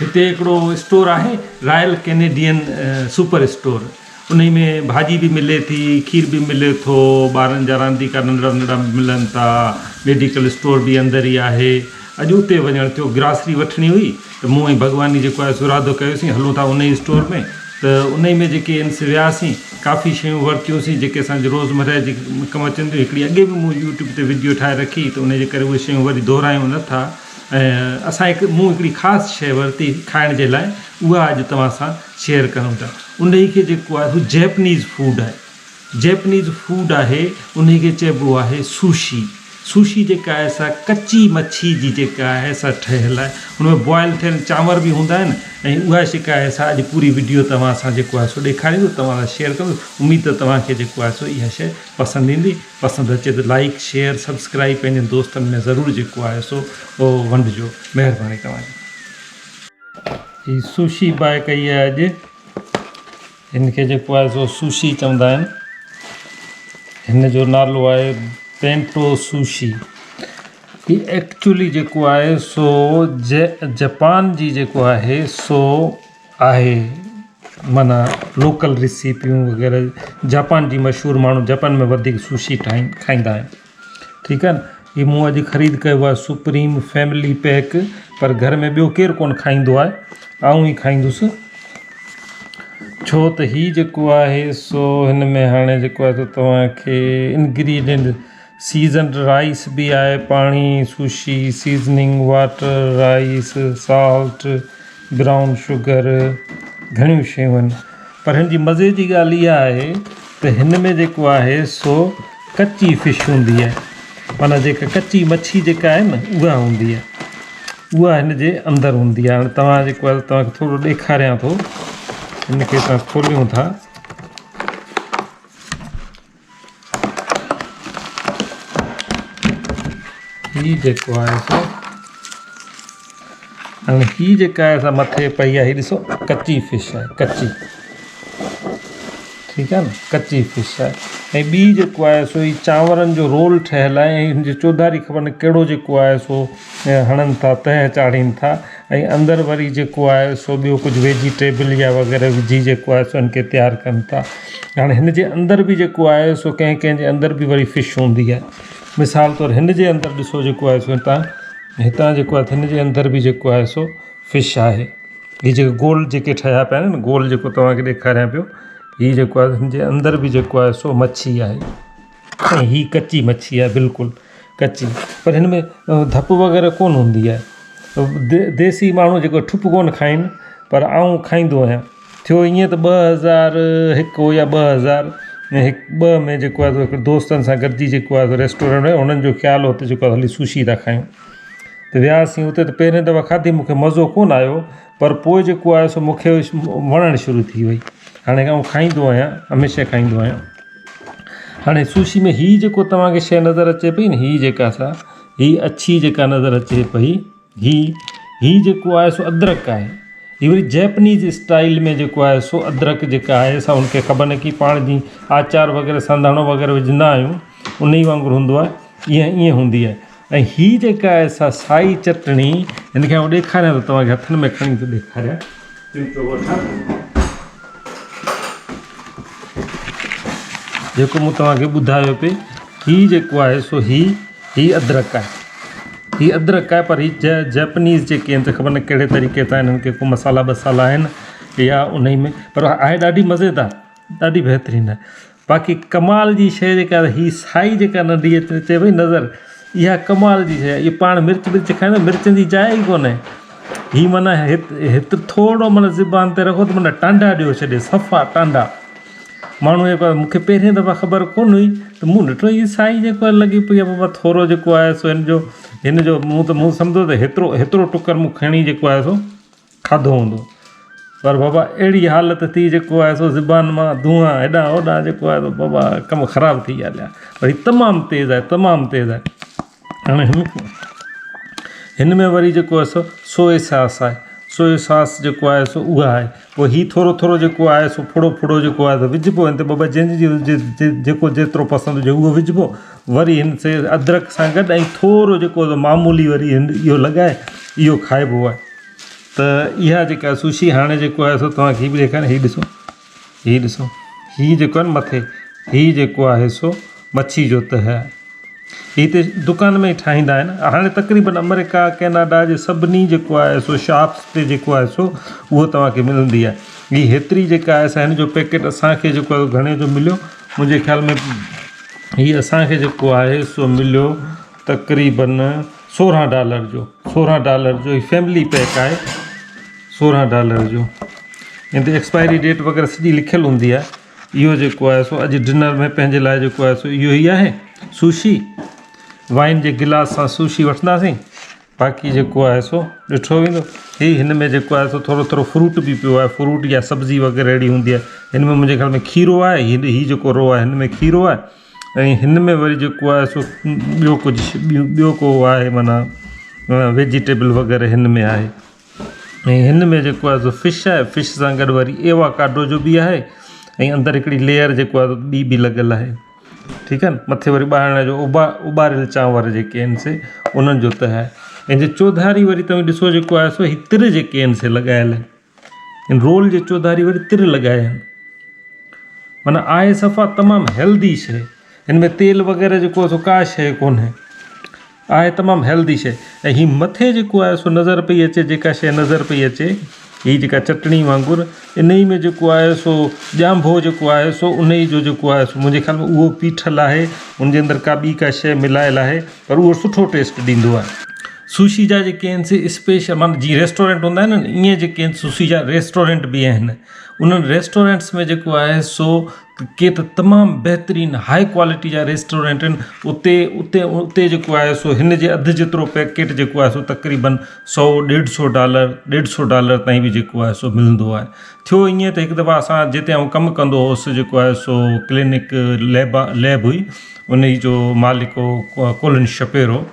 هتي هڪڙو اسٽور آهي رائل ڪينيڊين سپر اسٽور انهي ۾ ڀاڄي به ملي ٿي کير به ملي ٿو ٻارن جا رانديڪا ننڍڙا ننڍڙا به ملن ٿا ميڊيڪل اسٽور به اندر ئي آهي اڄ اتي وڃڻ ٿيو گراسري وٺڻي هئي ته مون ۽ ڀڳواني جيڪو آهي سو ارادو ڪيوسين هلون ٿا انهي اسٽور ۾ ته انهي ۾ جيڪي ان سي وياسين ڪافي شيون ورتيونسين جيڪي اسان جي روزمره جي ڪم اچن ٿيون هڪڙي اڳي به مون يوٽيوب تي وڊيو ٺاهي رکي ته انهي جي ڪري اهي شيون وري دهرايون نه ٿا ۽ اسان هڪ مون هڪڙي خاص شيء ورتي کائڻ جي لاء اها اڄ توهان سان شيئر ڪريون ٿا انهي کي جيڪو آهي سو جيپنيز فوڊ آهي جيپنيز فوڊ آهي انهي کي چئبو آهي سوشي سوشي جيڪا آهي سا ڪچي مڇي جي جيڪا آهي سا ٺهيل آهي ان ۾ بوائل ٿيل چانور به هوندا آهن ۽ اها جيڪا آهي سا اڄ پوري وڊيو توهان سان جيڪو آهي سو ڏيکاريندس توهان سان شيئر ڪندس اميد ته توهان کي جيڪو آهي سو اها شيء پسند ايندي پسند اچي ته لائيڪ شيئر سبسڪرائيب پنهنجن دوستن ۾ ضرور جيڪو آهي سو ونڊجو مهرباني توهان جي. هي سوشي باء ڪئي آهي اڄ هن کي جيڪو آهي سو سوشي چوندا آهن هن جو نالو آهي پينٽو سوشي هي ايڪچولي جيڪو آهي سو جپان جي جيڪو آهي سو آهي معنيٰ لوڪل ريسيپيون وغيره جاپان جي مشهور ماڻهو جاپان ۾ وڌيڪ سوشي ٺاهين کائيندا آهن ٺيڪ آ نه هي مون اڄ خريد ڪيو آهي سپريم فيملي پيڪ پر گهر ۾ ٻيو ڪير ڪونه کائيندو آهي آئون ئي کائيندس ڇو ته هي جيڪو آهي سو هن ۾ هاڻي جيڪو آهي سو توهان کي انگريڊينٽ سيزنڊ رائس به آهي پاڻي sushi seasoning water rice salt brown sugar گهڻيون شيون آهن پر هن جي مزي جي ڳالهه اها آهي ته هن ۾ جيڪو آهي سو ڪچي فش هوندي آهي معنيٰ جيڪا ڪچي مڇي جيڪا آهي نه اها هوندي آهي اها هن جي اندر هوندي آهي هاڻي توهان جيڪو آهي توهان کي ٿورو ڏيکاريان ٿو هن کي اسان کوليون ٿا هي جيڪو آهي سو هاڻي هي جيڪا آهي سا مٿي پئي آهي هي ڏسو ڪچي فش آهي ڪچي ٺيڪ آهي نه ڪچي فش آهي ۽ ٻي جيڪو آهي سو هي چانورن جو رول ٺهيل آهي ۽ هن جي چوڌاري خبر نه ڪهڙو جيڪو آهي سو هڻن ٿا تهه چاڙهين ٿا ۽ اندر وري جيڪو آهي سو ٻيو ڪجهه ويجيٽيبل يا وغيره وجهي جيڪو آهي سو ان کي تيار ڪن ٿا هاڻي هن جي اندر به جيڪو آهي سو ڪنهن ڪنهن جي اندر به وري فش هوندي آهي مثال طور هن جي اندر ڏسو جيڪو آهي سو هتان هتان جيڪو آهي هن جي اندر به جيڪو آهي سو فش آهي هي جيڪي گول جيڪي ٺهيا پيا آهن گول جيڪو توهان کي ڏيکاريان پيو هي جيڪو آهي هن جي اندر به جيڪو آهي سو مڇي آهي ۽ هي ڪچي مڇي آهي بلڪل ڪچي پر هن ۾ ڌپ وغيره ڪونه هوندي آهي ديسي ماڻهو جيڪو ٺپ ڪونه کائين پر آئون کائيندو آهيان ٿيو ائين ته 2001 يا 2001 ٻه ۾ جيڪو آهي سو هڪ دوستن سان گڏجي جيڪو آهي سو ريسٽورنٽ ۾ هنن جو خيال هو ته جيڪو آهي هلي سوشي ٿا کايون ته وياسين اتي ته پهرين دفعا کاڌي مون کي مزو ڪونه آيو پر پوء جيڪو آهي سو مون کي وڻڻ شروع ٿي وئي هاڻي آئون کائيندو آهيان هميشه کائيندو آهيان هاڻي سوشي ۾ هي جيڪو توهان کي شيء نظر اچي پئي نه هي جيڪا سا هي اڇي جيڪا نظر اچي پئي هي هي جيڪو آهي سو ادرڪ آهي هي وري جيپنيز اسٽائل ۾ جيڪو آهي سو ادرڪ جيڪا آهي سا ان کي خبر نه ڪي پاڻ جي آچار وغيره سانڌاڻو وغيره وجهندا آهيون ان ئي وانگر هوندو آهي ائين ائين هوندي آهي ۽ هي جيڪا آهي سا سائي چٽڻي هن کي آئون ڏيکاريان ٿو توهان کي هٿن ۾ کڻي ٿو ڏيکاريان چمچو وٺان جيڪو مون توهان کي ٻڌايو پئي هي جيڪو آهي سو هي هي ادرڪ آهي هي ادرڪ آهي پر هي جيپنيز جيڪي آهن ته خبر نه ڪهڙي طريقي سان هنن کي ڪو مسالا بسالا آهن يا انهي ۾ پر آهي ڏاڍي مزيدار ڏاڍي بهترين آهي باقي ڪمال جي شيء جيڪا هي سائي جيڪا ننڍي اچي پئي نظر اها ڪمال جي شيء آهي اهي پاڻ مرچ ورچ کائيندا مرچن جي جاء ئي ڪونهي هي معنيٰ هت هت ٿورو معنيٰ زبان تي رکو ته معنيٰ ٽانڊا ڏيو ڇڏي صفا ٽانڊا ماڻهو جيڪو آهي مونکي پهرين دفعا خبر ڪونه هئي ته مون ڏٺو هي سائي جيڪو آهي لڳي پئي آهي بابا ٿورو جيڪو آهي سو هن جو هن جو مون ته مون سمجهو ته هيترو هيترو ٽڪر مون کڻي جيڪو آهي سو کاڌو هوندو پر بابا اهڙي حالت ٿي جيڪو آهي سو زبان مان دونهان هيڏانهن هوڏانهن جيڪو آهي سو بابا ڪم خراب ٿي ويا هليا پر هي تمام تيز آهي تمام تيز آهي هاڻي هن هن ۾ وري جيڪو آهي سو سوئي ساس آهي سوئي ساس جيڪو آهي سو اها آهي پوء هي ٿورو ٿورو جيڪو آهي سو ڦڙو ڦڙو جيڪو آهي سو وجهبو هن تي بابا جنهن جي جيڪو جيترو پسند هجي اهو وجهبو وري هن سي ادرڪ سان گڏ ۽ ٿورو جيڪو معمولي وري هن اهو لڳائي اهو کائبو آهي. ته اها جيڪا سوشي هاڻي جيڪو آهي سو توهان کي به ڏيکاريان هي ڏسو هي ڏسو هي جيڪو آهي مٿي هي جيڪو آهي سو مڇي جو تهه آهي هي ته دڪان ۾ ٺاهيندا آهن هاڻي تقريبن آمريڪا ڪيناڊا جي سڀني جيڪو آهي سو شاپس تي جيڪو آهي سو اهو توهان کي ملندي آهي هي هيتري جيڪا آهي سا هن جو پيڪيٽ اسان کي جيڪو آهي گهڻي جو مليو منهنجي خيال ۾ هي اسان کي جيڪو آهي سو مليو تقريبن سورهن ڊالر جو سورهن ڊالر جو هي فيملي پيڪ آهي سورهن ڊالر جو هن تي ايڪسپائري ڊيٽ وغيره سڄي لکيل هوندي آهي اهو جيڪو آهي سو اڄ ڊنر ۾ پنهنجي لاء جيڪو آهي سو اهو ئي آهي سوشي وائن جي گلاس سان سوشي وٺنداسين باقي جيڪو آهي سو ڏٺو ويندو. هي هن ۾ جيڪو آهي سو ٿورو ٿورو فروٽ به پيو آهي فروٽ يا سبزي وغيره اهڙي هوندي آهي هن ۾ منهنجي خيال ۾ کيرو آهي هي هي جيڪو رو آهي هن ۾ کيرو آهي ۽ هن ۾ وري جيڪو آهي سو ٻيو ڪجهه ٻيو ٻيو ڪو آهي معنيٰ ويجيٽيبل وغيره هن ۾ آهي ۽ هن ۾ جيڪو آهي سو فش آهي فش سان گڏ وري ايواڪاڊو جو به آهي ۽ اندر هڪڙي ليئر جيڪو آهي ٻي به لڳل آهي. ٺيڪ آهي نه مٿي وري ٻارڻ جو اٻا اٻاريل چانور جيڪي آهن سي انهن جو تهه آهي ۽ جي چوڌاري وري توهين ڏسو جيڪو آهي سو هي تر جيڪي آهن سي لڳايل آهن رول جي چوڌاري وري تر لڳايا آهن معنيٰ آهي صفا تمام هيلدي شيء هن ۾ تيل وغيره جيڪو آهي سو ڪا شيء ڪونهي آهي تمام هيلدي شيء ۽ هي مٿي جيڪو آهي سو نظر پئي اچي جيڪا شيء نظر پئي اچي هي جيڪا چٽڻي وانگر انهي ۾ جيڪو آهي سو ڄانڀو جيڪو آهي سو انهي جو جيڪو آهي سو منهنجي خيال ۾ اهو پيٺل آهي ان جي اندر ڪا ٻي ڪا شيء ملايل آهي پر اهو سٺو ٽيسٽ ڏيندو آهي. سوشي جا جيڪي آهن سي اسپيشل معنيٰ جيئن ريسٽورنٽ هوندا آهن نه ائين جيڪي آهن سوشي جا ريسٽورنٽ به آهن انهن ريسٽورنٽس ۾ جيڪو آهي سو ڪي ته تمام بهترين هاء ڪوالٽي جا ريسٽورنٽ آهن اتي اتي اتي جيڪو آهي سو هن جي اڌ جيترو پيڪيٽ جيڪو آهي سو تقريبن سو ڏيڍ سو ڊالر ڏيڍ سو ڊالر تائين به جيڪو آهي سو ملندو آهي ٿيو ائين ته هڪ دفعا اسان جتي آئون ڪم ڪندو هوس جيڪو آهي سو ڪلينڪ ليب ليب هئي ان جو مالڪ هو ڪولن شپيرو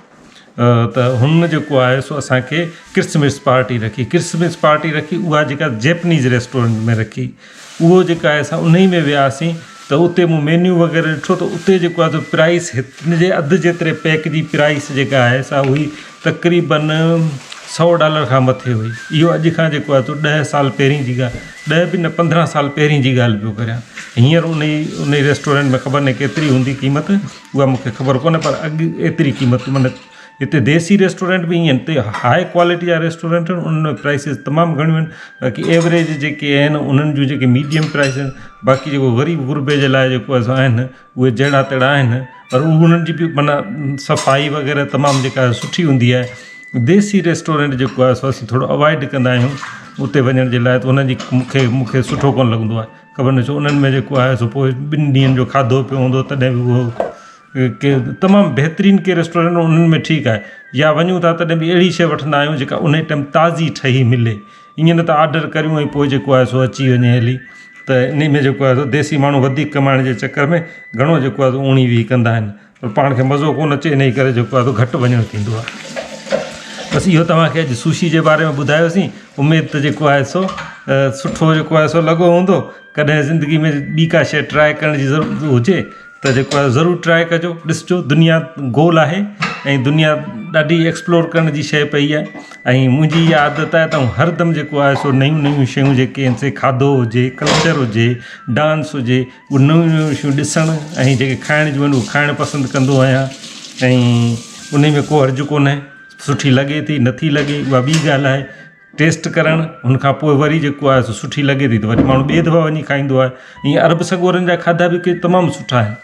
ته هن جيڪو آهي سو اسان کي ڪرسمس پارٽي رکي ڪرسمس پارٽي رکي اها جيڪا جيپنيز ريسٽورنٽ ۾ رکي اهو جيڪا آهي اسان انهي ۾ وياسين ته اتي مون مينيو وغيره ڏٺو ته اتي جيڪو آهي سو پرائس هن جي اڌ جيتري پيڪ جي پرائس جيڪا آهي سا هئي تقريبن سو ڊالر کان مٿي هئي اهو اڄ کان جيڪو آهي سو ڏهه سال پهرين جي ڳالهه ڏهه به نه پندرهن سال پهرين جي ڳالهه پيو ڪريان هينئر انهي انهي ريسٽورنٽ ۾ خبر ناهي ڪيتري هوندي قيمت اها مون کي خبر ڪونهي پر اڳ ايتري قيمت معنيٰ هتي ديسي ريسٽورنٽ به ائين هتي هاء ڪوالٽي جا ريسٽورنٽ آهن انهن ۾ پرائسز تمام گهڻيون آهن باقي ايوريج جيڪي آهن انهن جون جيڪي ميڊيم پرائس آهن باقي جيڪو غريب غربي جي لاء جيڪو اسان آهن اهي جهڙا تهڙا آهن پر انهن جي به معنيٰ صفائي وغيره تمام جيڪا سٺي هوندي آهي ديسي ريسٽورنٽ جيڪو آهي سو اسين ٿورو اوائڊ ڪندا آهيون اتي وڃڻ جي لاء ته انهن جي مونکي مونکي سٺو ڪونه لڳندو آهي خبر نه ڇو انهن ۾ جيڪو آهي سو پوء ٻن ڏينهن جو کاڌو پيو هوندو تڏهن به اهو ڪي تمام بهترين ڪي ريسٽورنٽ انهن ۾ ٺيڪ آهي يا وڃون ٿا تڏهن به اهڙي شيء وٺندا آهيون جيڪا ان ٽائيم تازي ٺهي ملي ائين نه ته آرڊر ڪريون ۽ پوء جيڪو آهي سو اچي وڃي هلي ته انهي ۾ جيڪو آهي سو ديسي ماڻهو وڌيڪ ڪمائڻ جي چڪر ۾ گهڻو جيڪو آهي سو اوڻي ويهه ڪندا آهن پر پاڻ کي مزو ڪونه اچي انهي ڪري جيڪو آهي سو گهٽ وڃڻ ٿيندو آهي بس اهو توهان کي اڄ سوشي جي باري ۾ ٻڌايوسين اميد ته جيڪو آهي سو سٺو جيڪو آهي سو لڳو هوندو ڪڏهن زندگي ۾ ٻي ڪا شيء ٽرائي ڪرڻ جي ضرورت هجي ته جيڪو آهي ضرور ٽرائي ڪجو ڏسجو دنيا گول آهي ۽ دنيا ڏاڍي ايڪسپلور ڪرڻ جي شيء پئي آهي ۽ منهنجي اها عادت آهي ته آئون هر دم جيڪو آهي سو نيون نيون شيون جيڪي آهن سي کاڌو هجي ڪلچر هجي ڊانس هجي اهي نيون نيون شيون ڏسڻ ۽ جيڪي کائڻ جون آهن اهي کائڻ پسند ڪندو آهيان ۽ انهي ۾ ڪو حرج ڪونهي سٺي لڳي ٿي نٿي لڳي اها ٻي ڳالهه آهي ٽيسٽ ڪرڻ ان کان پوء وري جيڪو آهي سو سٺي لڳي ٿي ته وري ماڻهو ٻئي دفعا وڃي کائيندو آهي ائين عرب سڳورن جا کاڌا به ڪي تمام سٺا آهن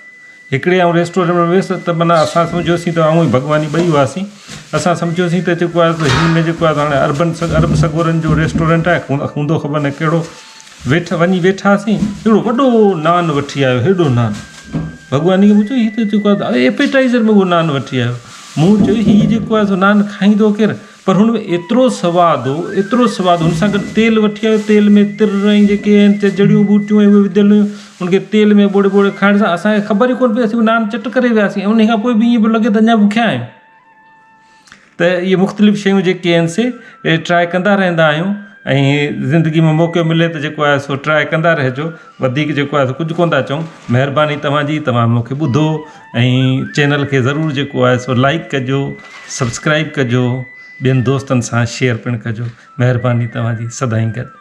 هڪڙي آئون ريسٽورنٽ ۾ ويس ته معنيٰ اسان سمجهيوسين ته آئون ۽ ڀڳواني ٻئي هئاسين اسان سمجهيوسين ته جيڪو آهي سو هن ۾ جيڪو آهي هاڻي عربن عرب سڳورن جو ريسٽورنٽ آهي هوندو خبر نه ڪهڙو ويٺ وڃي ويٺاسين هڪڙو وڏو نان وٺي آيو هيڏو نان ڀڳواني کي مون چيو هي ته جيڪو آهي ايپيٽائزر ۾ اهو نان وٺي آيو مون چيو هي جيڪو آهي سو نان کائيندو ڪير پر هن ۾ ايترو سواد هو ايترو سواد هن سان گڏ تيل وٺي آيو تيل ۾ تر ۽ جيڪي آهن جڙيون ٻوٽيون ۽ اهي وڌل هيون ان کي تيل ۾ ٻوڙي ٻوڙي کائڻ سان اسان کي خبر ئي ڪونه پئي اسين نان چٽ ڪري وياسين ۽ ان کان پوء به ائين پيو لڳي ته اڃا بکيا آهيون ته اهي مختلف شيون جيڪي آهن سي ٽرائي ڪندا رهندا آهيون ۽ زندگي ۾ موقعو ملي ته جيڪو آهي سو ٽرائي ڪندا رهجو وڌيڪ جيڪو آهي سو ڪجهه ڪونه ٿا چئون مهرباني توهان جي توهان مون کي ٻڌو ۽ چينل کي ضرور جيڪو آهي سو لائڪ ڪجو سبسڪرائب ڪجو ٻين دوستن سان شيئر پڻ ڪجو. مهرباني توهان جي سدائين گڏ.